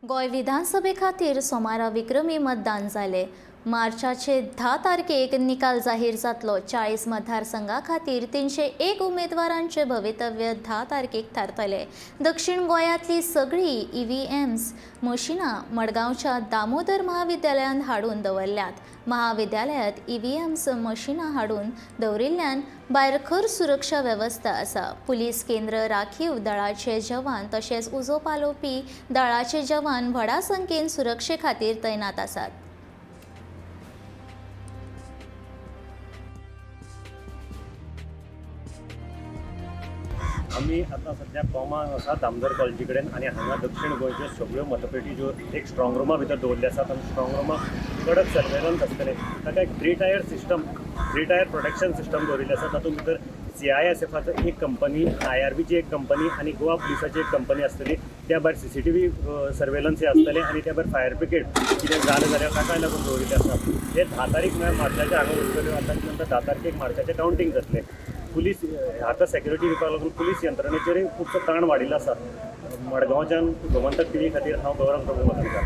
गोंय विधानसभे खातीर सोमारा विक्रमी मतदान जालें. मार्चाचे 10 तारखेक निकाल जाहीर जातलो. 40 मतदारसंघा खातीर 301 उमेदवारांचे भवितव्य 10 तारखेक थारतले. दक्षिण गोंयांतली सगळीं ईव्हीएम्स मशिनां मडगांवच्या दामोदर महाविद्यालयांत हाडून दवरल्यात. महाविद्यालयांत ईव्हीएम्स मशिनां हाडून दवरिल्ल्यान भायर खर सुरक्षा वेवस्था आसा. पुलीस केंद्र राखीव दळाचे जवान तशेंच उजो पालोवपी दळाचे जवान व्हडा संख्येन सुरक्षे खातीर तैनात आसात. आमी आतां सद्या कॉमान आसा दामोदर कॉलेजी कडेन आनी हांगा दक्षिण गोंयच्यो सगळ्यो मतपेटी ज्यो एक स्ट्रॉंग रुमा भितर दवरिल्ल्यो आसात आनी स्ट्रॉंग रुमाक कडक सर्वेलन्स आसतलें. ताका एक three tier system, three tier protection system दवरिल्ली आसा. तातूंत भितर CISFाचो एक कंपनी, IRBची एक कंपनी आनी गोवा पुलिसाची एक कंपनी आसतली. त्या भायर CCTV surveillance हें आसतलें आनी त्या भायर फायर ब्रिगेड कितें जालें जाल्यार ताकाय लागून दवरिल्लें आसा. हे 10 तारीख म्हळ्यार मार्चाचे हांगा वयतल्यो. आतां नंतर 10 तारखेक मार्चाचें कावंटींग जातलें. पुलीस आतां सेक्युरिटी दिवपाक लागून पुलीस यंत्रणेचेरूय खुबसो ताण वाडिल्लो आसा. मडगांवच्यान गोमंतक टीव्ही खातीर हांव गौरव प्रभू मदनकार.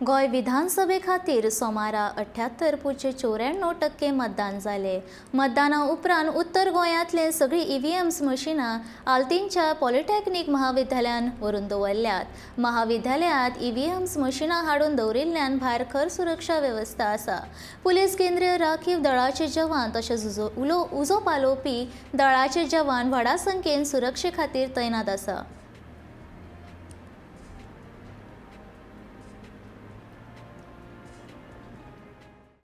गोंय विधानसभे खातीर सोमारा 78.94% मतदान जालें. मतदाना उपरांत उत्तर गोंयांतले सगळीं ईव्हीएम्स मशिनां आल्तीनच्या पॉलिटॅक्नीक महाविद्यालयांत व्हरून दवरल्यात. महाविद्यालयांत ईव्हीएम्स मशिनां हाडून दवरिल्ल्यान भायर खर सुरक्षा वेवस्था आसा. पुलीस केंद्रीय राखीव दळाचे जवान तशेंच उजो पालोवपी दळाचे जवान व्हडा संख्येन सुरक्षे खातीर तैनात आसा.